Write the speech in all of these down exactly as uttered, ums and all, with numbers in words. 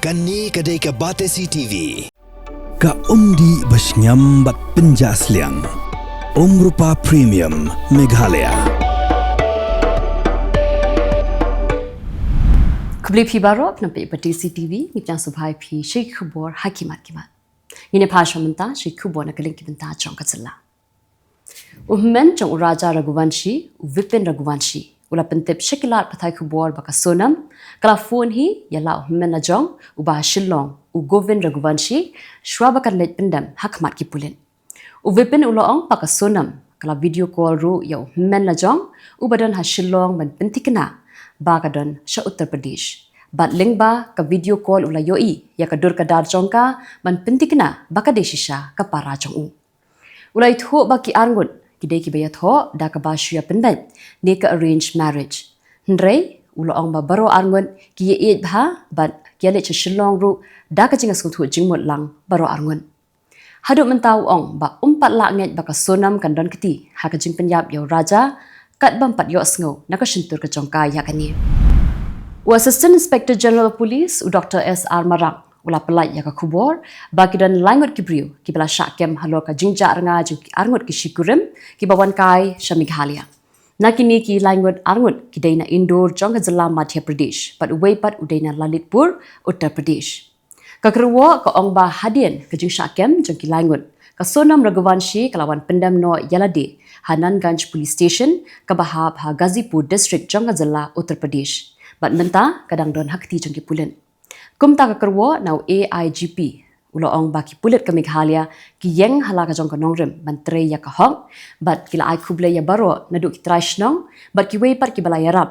Kane ka dei ka Batesi T V. Ka umdih ba shngiam bad pynjah sliang. Umrupa Premium Meghalaya. Khublei phi baroh, phi nang peit Batesi T V, ngi pdiang sngewbha ïa phi sha ki khubor ha ki mat ki mat. Ngin ïa phai sha mynta sha ki khubor na ka liang ki bynta jong ka jylla. U hynmen jong u Raja Raghuvanshi, u Vipin Raghuvanshi, u la pyntip sha ki lad pathai khubor ba ka Sonam ka la phone hi ïa la u hynmen lajong uba ha Shillong, u Govind Raghuvanshi, shuwa ba kan leit pyndem ha khmat ki pulit. U Vipin u la ong ba ka Sonam ka la video call ruh ïa u hynmen lajong uba don ha Shillong ban pynthikna ba ka don sha Uttar Pradesh. Bad lyngba ka video call u la ïohi ïa ka dur ka dar jong ka ban pynthikna ba ka dei shisha ka para jong u. U la ïathuh ba ki arngut ki dei kiba ïathoh da kaba shu ïa pynbeit ne ka arranged marriage. Hynrei u la ong ba baroh arngut ki ïaieit bha bad ki ïaleit sha Shillong ruh da ka jingïasngewthuh jingmut lang baroh arngut. Haduh mynta u ong ba um pat lah ngeit ba ka Sonam kan don kti ha ka jingpynïap ïa u Raja, kat bym pat ïohsngew na ka shyntur ka jong ka ïa kane. U Assistant Inspector General of Police, u Doctor S R Marak, u la pyllait ïa ka khubor ba ki don laingut ki briew kiba la shah kem halor ka jingjah rnga jong ki arngut ki shikurim kiba wan kai sha Meghalaya. Na kine ki laingut arngut ki dei na Indore jong ka jylla Madhya Pradesh bad uwei pat u dei na Lalitpur, Uttar Pradesh. Ka kyrwoh ka ong ba hadien ka jingshah kem jong ki laingut, ka Sonam Raghuvanshi ka la wan pyndem noh ïa lade ha Nanganj Police Station kaba hap ha Ghazipur District jong ka jylla Uttar Pradesh. Bad mynta ka dang don ha kti jong ki pulit. Kumta ka kyrwoh na u A I G P u la ong ba ki pulit ka Meghalaya ki ïeng ha la ka jong ka nongrim ban trei ïa ka hok, bad ki la ai khublei ïa baroh naduh ki trai shnong bad kiwei pat kiba la ïarap,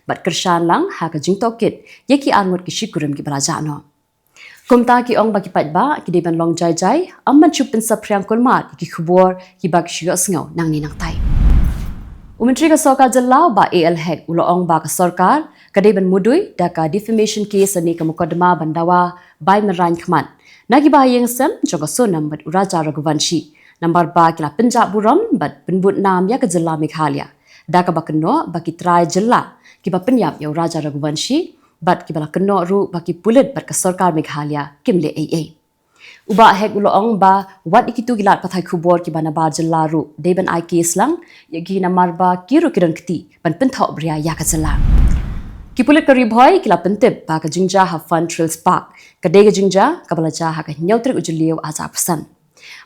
bad kyrshan lang ha ka jingtohkit ïa ki arngut ki shikurim kiba la jah noh. Kumta ki ong ba ki paidbah ki dei ban long jai jai, ym ban shu pynsaphriang kulmar ïa ki khubor kiba ki shu ïohsngew nangne nangtai. U Myntri ka Sorkar Jylla u Bah A L Hek u la ong ba ka sorkar ka dei ban mudui da ka defamation case lane ka mukotduma ban dawa bai mynrain khmat na kiba ha ïing sem jong ka Sonam bad u Raja Raghuvanshi, namar ba ki la pynjah burom bad pynbud nam ïa ka jylla Meghalaya da kaba kynnoh ba ki trai jylla kiba pynïap ïa u Raja Raghuvanshi, bad kiba la kynnoh ruh ba ki pulit bad ka sorkar Meghalaya kim leh ei ei. U Bah Hek u la ong ba wat ïa kito ki lad pathai khubor kiba nabar jylla ruh dei ban ai case lang ïa ki, namar ba ki ruh ki don kti ban pynthohbria ïa ka jylla. Ki pulit ka Ri Bhoi ki la pyntip ba ka jingjia ha Ferntree Hills Park ka dei ka jingjia kaba la jia ha ka hynñiew tarik u Jylliew arhajar arphew san.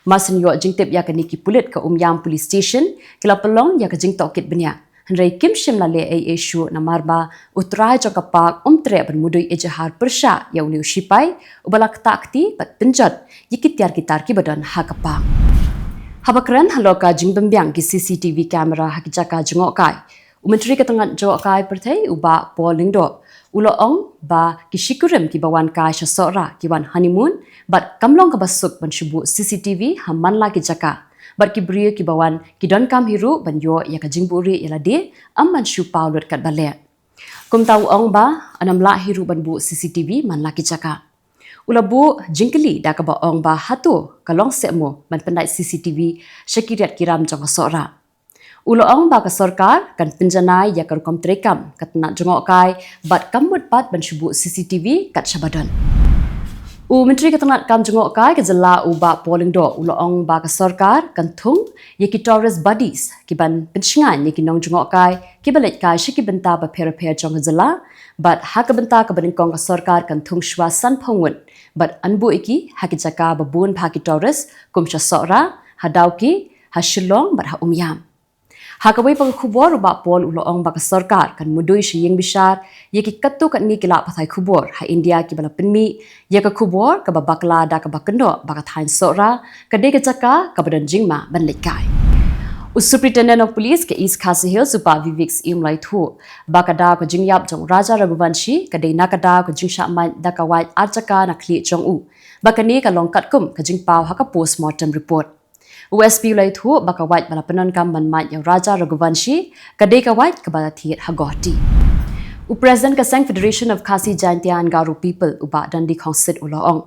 Mar shu ïoh jingtip ïa kane, ki pulit ka Umiam Police Station ki la pynlong ïa ka jingtohkit bniah. Hynrei kim shym la leh ei ei shuh namar ba u trai jong ka park um treh ban mudui ejahar pyrshah ïa une u shipai uba la ktah kti bad pynjot ïa ki tiar ki tar kiba don ha ka park. Haba kren halor ka jingbymbiang ki C C T V camera ha ki jaka jngohkai, u Myntri ka tnat jngohkai pyrthei u Bah Paul Lyngdoh u la ong ba ki shikurim kiba wan kai sha Sohra ki wan honeymoon bad kam long kaba suk ban shu buh C C T V ha man la ki jaka. Bad ki briew kiba wan ki donkam hi ruh ban ïoh ïa ka jingbuhrieh ïa lade, ym ban shu paw lut katba leh. Kumta u ong ba ynnym lah hi ruh ban buh C C T V man la ki jaka. U la buh jingkylli da kaba ong ba hato ka long seh mo ban pyndait C C T V sha ki riat ki ram jong ka Sohra. U la ong ba ka sorkar kan pynjanai ïa ka rukom treikam ka tnat jngohkai bad kam mut pat ban shu buh C C T V kat shaba don. U Myntri ka tnat kam jngohkai ka jylla u Bah Paul Lyngdoh u la ong ba ka sorkar kan thung ïa ki tourist buddies kiban pynshngaiñ ïa ki nongjngohkai kiba leit kai sha ki bynta bapher bapher jong ka jylla, bad ha ka bynta kaba nyngkong ka sorkar kan thung shuwa sanphew ngut bad yn buh ïa ki ha ki jaka ba bun bha ki tourist kum sha Sohra, ha Dawki, ha Shillong bad ha Umiam. Ha kawei pat ka khubor u Bah Paul u la ong ba ka sorkar kan mudui sha ïing bishar ïa ki katto katne ki lad pathai khubor ha India kiba la pynmih ïa ka khubor kaba bakla da kaba kynnoh ba ka thaiñ Sohra ka dei ka jaka kaba don jingma ban leit kai. U Superintendent of Police ka East Khasi Hills u Bah Vivek Syiem u la ïathuh ba ka daw ka jingïap jong u Raja Raghuvanshi ka dei na ka daw ka jingshah mait da ka wait ar jaka na khlieh jong u, ba kane ka long katkum ka jingpaw ha ka post mortem report. U S P u la ïathuh ba ka wait ba la pyndonkam ban mait ïa u Raja Raghuvanshi ka dei ka wait kaba la thied ha Guwahati. U President ka seng Federation of Khasi Jaintia and Garo People u Bah Dandi Khongsit u la ong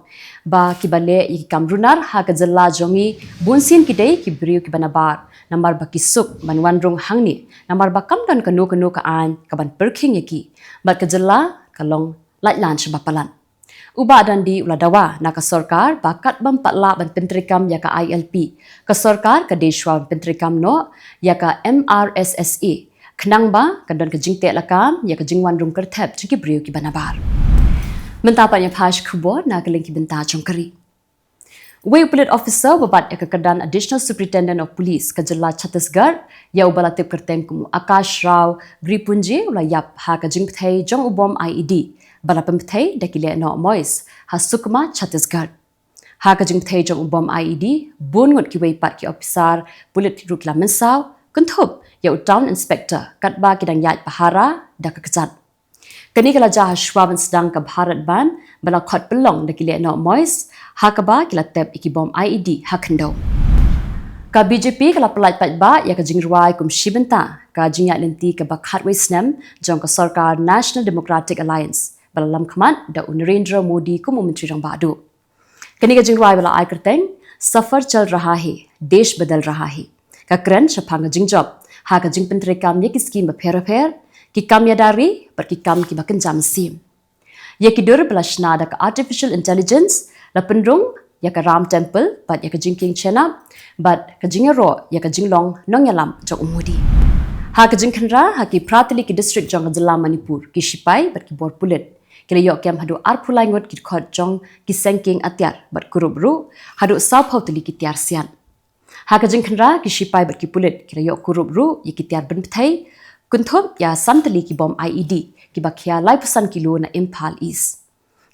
ba kiba leh ïa ki kam runar ha ka jylla jong ngi bunsien ki dei ki briew kiba nabar, namar ba ki suk ban wan rung hangne namar ba kam don kano kano ka aiñ kaban pyrkhing ïa ki, bad ka jylla ka long laitlan shaba palat. U Bah Dandi u la dawa na ka sorkar ba katba ym pat lah ban pyntreikam ïa ka I L P, ka sorkar ka dei shuwa ban pyntreikam noh ïa ka M R S S A, khnang ba kan don ka jingteh lakam ïa ka jingwan rung kyrthep jong ki briew kiba nabar. Mynta pat ngin ïa peit khubor na ka lyngkha bynta jong ka ri. Uwei u pulit officer uba bat ïa ka kyrdan Additional Superintendent of Police ka jylla Chhattisgarh, ïa uba la tip kyrteng kum u Akash Rao Gripunje, u la ïap ha ka jingpyrthei jong u bom I E D ba la pynpyrthei da ki lehnoh Moise ha Sukma, Chhattisgarh. Ha ka jingpyrthei jong u bom I E D, bun ngut kiwei pat ki officer pulit ruh ki la mynsaw, kynthup ïa u Town Inspector, katba ki dang ïaid pahara da ka kjat. Kane ka la jia ha shuwa ban sdang ka Bharat Bandh ba la khot pynlong da ki lehnoh Moise, ha kaba ki la tep ïa ki bom I E D ha khyndew. Ka B J P ka la pyllait paidbah ïa ka jingrwai kum shi bynta ka jingïaid lynti kaba khatwei snem jong ka sorkar National Democratic Alliance ba la lamkhmat da u Narendra Modi kum u Myntri Rangbah Duh. Kane ka jingrwai ba la ai kyrteng Safar Chal Raha Hai, Desh Badal Raha Hai, ka kren shaphang ka jingjop ha ka jingpyntreikam ïa ki skim bapher bapher, ki kam ïada ri bad ki kam kiba kynja mynsiem. Ïa ki dur ba la shna da ka Artificial Intelligence la pynrung ïa ka Ram Temple bad ïa ka jingkieng Chenab bad ka jingïaroh ïa ka jinglong nongïalam jong u Modi. Ha ka jingkhynra, ha ki phra tylli ki district jong ka jylla Manipur, ki shipai bad ki bor pulit ki la ïoh kem haduh arphew lai ngut ki dkhot jong ki seng kieng atiar bad kurup ruh haduh sawphew tylli ki tiar siat. Ha ka jingkhynra, ki shipai bad ki pulit ki la ïoh kurup ruh ïa ki tiar pynpyrthei, kynthup ïa san tylli ki bom I E D kiba khia laiphew san kilo na Imphal East.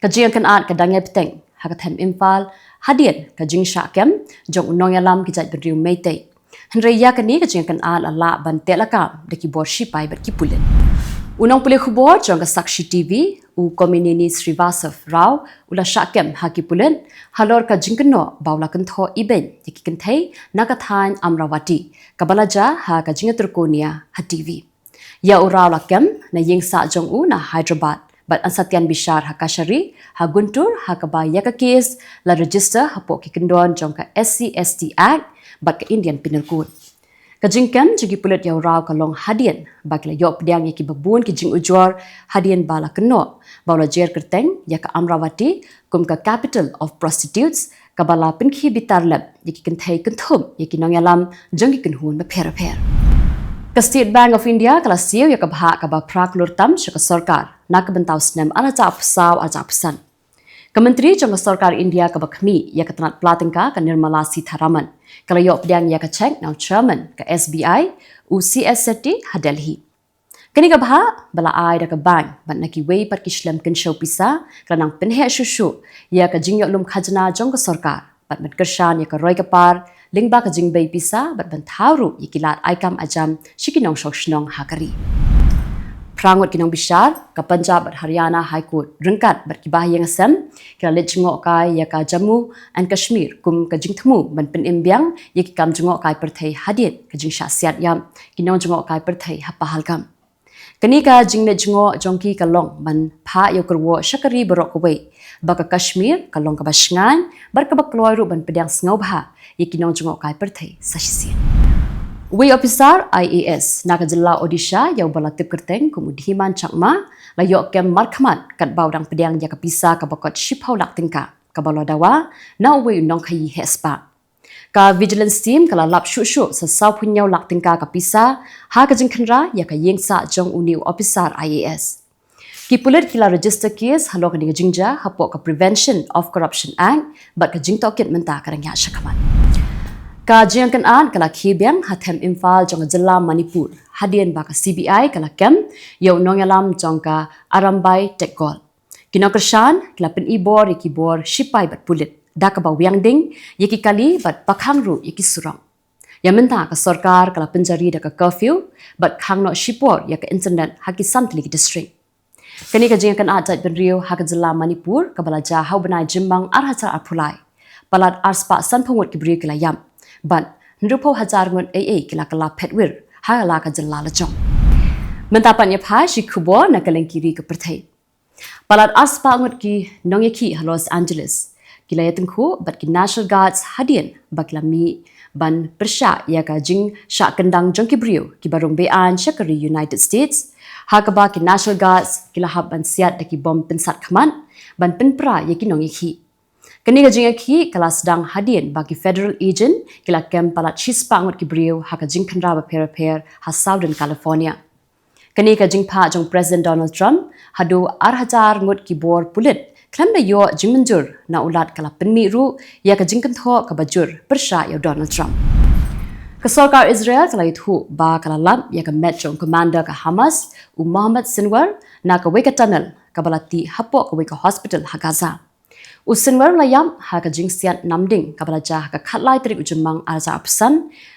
Ka jingïakynad ka dang ïai bteng ha ka them Imphal hadien ka jingshah kem jong u nongïalam ki jaitbynriew Meitei. Hynrei ïa kane ka jingïakynad la lah ban teh lakam da ki bor shipai bad ki pulit. U nongpule khubor jong ka Sakshi T V, u Komineni Srivastava Rao, u la shah kem ha ki pulit halor ka jingkynnoh ba u la kynthoh ibeiñ ïa ki kynthei na ka thaiñ Amravati, kaba la jia ha ka jingïatyrkhu nia ha T V. Ïa u Rao la kem na ïing sah jong u na Hyderabad bad yn sa tian bishar ha kashari ha Guntur, ha kaba ïa ka case la register hapoh ki kyndon jong ka S C S T Act bad ka Indian Penal Code. Ka jingkem jong ki pulit ïa u Rao ka long hadien ba ki la ïoh pdiang ïa kiba bun ki jingujor, hadien ba la kynnoh ba u la jer kyrteng ïa ka Amravati kum ka capital of prostitutes, kaba la pynkhie bitar lem ïa ki kynthei, kynthup ïa ki nongïalam jong ki kynhun bapher bapher. Ka State Bank of India ka la siew ïa ka bhah kaba phra klur tam sha ka sorkar na ka bynta u snem ar hajar arphew saw ar hajar arphew san. Ka Myntri jong ka sorkar India kaba khmih ïa ka tnat pla tyngka, ka Nirmala Sitharaman, ka la ïoh pdiang ïa ka cheque na u Chairman ka S B I, u C S Setty, ha Delhi. Kane ka bhah ba la ai da ka bank bad na kiwei pat ki shlem kynshew pisa ka la nang pynheh shuh shuh ïa ka jingïoh lum khajna jong ka sorkar bad ban kyrshan ïa ka roi ka par lyngba ka jingbei pisa bad ban thaw ruh ïa ki lad ai kam ai jam sha ki nongshong shnong ha ka ri. Phra ngut ki nongbishar ka Punjab bad Haryana High Court ryngkat bad ki bahaïing hasem ki la leit jngohkai ïa ka Jammu and Kashmir kum ka jingthmu ban pynim biang ïa ki kam jngohkai pyrthei hadien ka jingshah siat ïap ki nongjngohkai pyrthei ha Pahalgam. Kane ka jingleit jngoh jong ki ka long ban phah ïa u kyrwoh sha ka ri baroh kawei ba ka Kashmir ka long kaba shngaiñ bad kaba kloi ruh ban pdiang sngewbha ïa ki nongjngohkai pyrthei sa shisien. Uwei u ophisar I A S na ka jylla Odisha, ïa uba la tip kyrteng kum u Dhiman Chakma, la ïoh kem markhmat katba u dang pdiang ïa ka pisa kaba kot shiphew lak tyngka kaba la dawa na uwei u nongkhaïi heh spah. Ka Vigilance Team ka la lap shuh shuh sa sawphew hynñiew lak tyngka ka pisa ha ka jingkhynra ïa ka ïing sah jong une u ophisar I A S. Ki pulit ki la register case halor kane ka jingjia hapoh ka Prevention of Corruption Act bad ka jingtohkit mynta ka dang ïaid shakhmat. Ka jingïakynad ka la khie biang ha them Imphal jong ka jylla Manipur hadien ba ka C B I ka la kem ïa u nongïalam jong ka Arambai Tech Gold. Ki nongkyrshan ki la pynibor ïa ki bor shipai bad pulit da kaba wiang ding ïa ki kali bad pakhang ruh ïa ki surok. Ïa mynta ka sorkar ka la pynjari da ka curfew bad khang noh shipor ïa ka internet ha ki san tylli ki district. Kane ka jingïakynad jaitbynriew ha ka jylla Manipur kaba la jia ha u bnai Jymmang ar hajar arphew lai. Palat arspah sanphew ngut ki briew ki la ïap bad hynriewphew hajar ngut ei ei ki la kylla phetwir ha la ka jylla la jong. Mynta pat ngin ïa peit shi khubor na ka lyngkha ri ka pyrthei. Palat arspah ngut ki nongïakhih ha Los Angeles ki la ïatyngkhuh bad ki National Guards hadien ba ki la mih ban pyrshah ïa ka jingshah kyndang jong ki briew kiba rung beaiñ sha ka ri United States, ha kaba ki National Guards ki la hap ban siat da ki bom pynsat khmat ban pynpra ïa ki nongïakhih. Kane ka jingïakhih ka la sdang hadien ba ki federal agent ki la kem palat shispah ngut ki briew ha ka jingkhynra bapher bapher ha Southern California. Kane ka jingphah jong President Donald Trump haduh ar hajar ngut ki bor pulit khlem da ïoh jingmynjur na u Lat ka la pynmih ruh ïa ka jingkynthoh kaba jur pyrshah ïa u Donald Trump. Ka sorkar Israel ka la ïathuh ba ka la lap ïa ka met jong u commander ka Hamas, u Mohammed Sinwar, na kawei ka tunnel kaba la tih hapoh kawei ka hospital ha Gaza. U Sinwar u la ïap ha ka jingsiat namding kaba la jia ha ka khatlai tarik u Jymmang arhajar arphew san,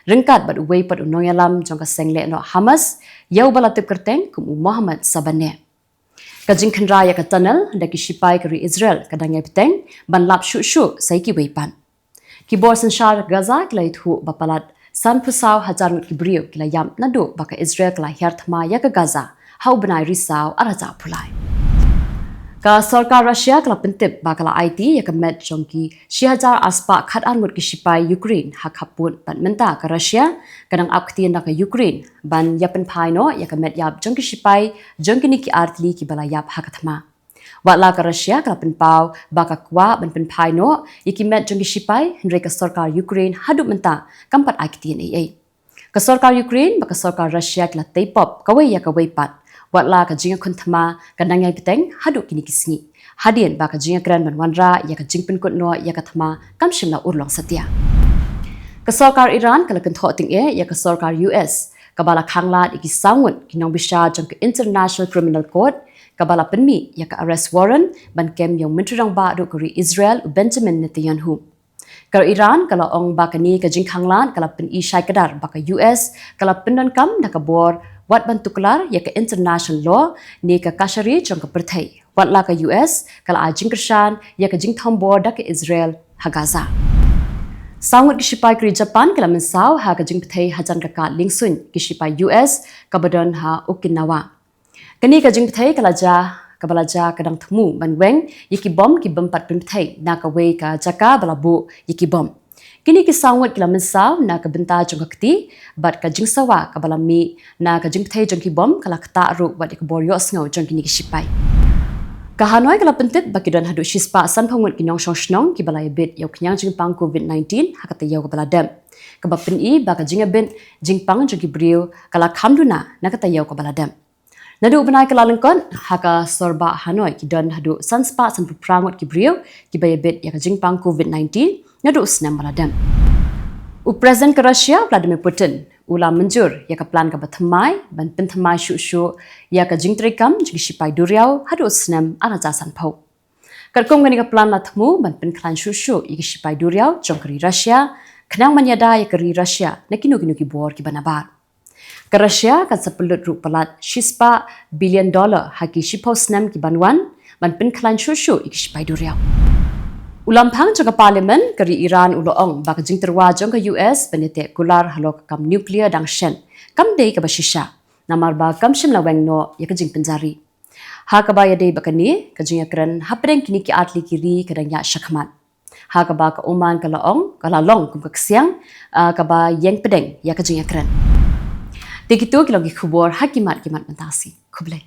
ryngkat bad uwei pat u nongïalam jong ka seng lehnoh Hamas, ïa uba la tip kyrteng kum u Mohammed Sabaneh. Ka jingkhynra ïa ka tunnel da ki shipai ka ri Israel ka dang ïai bteng ban lap shuh shuh sa ïa kiwei pat. Ki bor synshar Gaza ki la ïathuh ba palat sanphew saw hajar ngut ki briew ki la ïap naduh ba ka Israel ka la hiar thma ïa ka Gaza ha u bnai Risaw arhajar arphew lai. Ka sorkar Russia ka la pyntip ba ka la aiti ïa ka met jong ki shi hajar arspah khatar ngut ki shipai Ukraine ha khappud bad mynta ka Russia ka dang ap ktien da ka Ukraine ban ïa pynphai noh ïa ka met ïap jong ki shipai jong kine ki artylli kiba la ïap ha ka thma. Watla ka Russia ka la pynpaw ba ka kwah ban pynphai noh ïa ki met jong ki shipai, hynrei ka sorkar Ukraine haduh mynta kam pat ai ktien ei ei. Ka sorkar Ukraine bad ka sorkar Russia ki la tei pop kawei ïa kawei pat, watla ka jingïakhun thma ka dang ïai bteng haduh kine ki sngi, hadien ba ka jingïakren ban wanrah ïa ka jingpynkut noh ïa ka thma kam shym la urlong satia. Ka sorkar Iran ka la kynthoh tyngeh ïa ka sorkar U S kaba la khanglad ïa ki saw ngut ki nongbishar jong ka International Criminal Court kaba la pynmih ïa ka arrest warrant ban kem ïa u Myntri Rangbah duh ka ri Israel u Benjamin Netanyahu. Ka Iran ka la ong ba kane ka jingkhanglad ka la pyni shai kdar ba ka U S ka la pyndonkam da ka bor wat ban tuklar ïa ka international law ne ka kashari jong ka pyrthei. Watla ka U S ka la ai jingkyrshan ïa ka jingthombor da ka Israel ha Gaza. Saw ngut ki shipai ka ri Japan ki la mynsaw ha ka jingpyrthei hajan ka kad liengsuiñ ki shipai U S kaba don ha Okinawa. Kane ka jingpyrthei ka la jia, kaba la jia ka dang thmu ban weng ïa ki bom ki bym pat pynpyrthei na kawei ka jaka ba la buh ïa ki bom. Kine ki saw ngut ki la mynsaw na ka bynta jong ka kti bad ka jingsawa kaba la mih na ka jingpyrthei jong ki bom ka la ktah ruh wat ïa ka bor ïohsngew jong kine ki shipai. Ka Hanoi ka la pyntip ba ki don haduh shispah sanphew ngut ki nongshong shnong kiba la ïabit ïa u khñiang jingpang COVID nineteen ha ka taïew kaba la dep, kaba pyni ba ka jingïabit jingpang jong ki briew ka la kham duna na ka taïew kaba la dep. Naduh u bnai Kyllalyngkot ha ka sor bah Hanoi ki don haduh sanspah sanphew phra ngut ki briew kiba ïabit ïa ka jingpang COVID nineteen naduh u snem ba la dep. U President ka Russia Vladimir Putin u la mynjur ïa ka plan kaba thymmai ban pynthymmai shuh shuh ïa ka jingtrei kam jong ki shipai duriaw haduh u snem arhajar sanphew. Katkum kane ka plan la thmu ban pynkhlaiñ shuh shuh ïa ki shipai duriaw jong ka ri Russia, khnang ban ïada ïa ka ri Russia na kino kino ki bor kiba nabar. Ka Russia kan sa pynlut ruh palat shispah billion dollar ha ki shiphew snem ki ban wan ban pynkhlaiñ shuh shuh ïa ki shipai duriaw. U lamphang jong ka Parliament ka ri Iran u la ong ba ka jingtyrwa jong ka U S ban ïateh kular halor ka kam nuclear dang shen kam dei kaba shisha, namar ba kam shym la weng noh ïa ka jingpynjari. Ha kaba ïadei bad kane ka jingïakren hapdeng kine ki artylli ki ri ka dang ïaid shakhmat, ha kaba ka Oman ka la ong ka la long kum ka ksiang, ah, kaba ïeng pdeng ïa ka jingïakren. Te kito ki long ki khubor ha ki mat ki mat mynta shi. Khublei.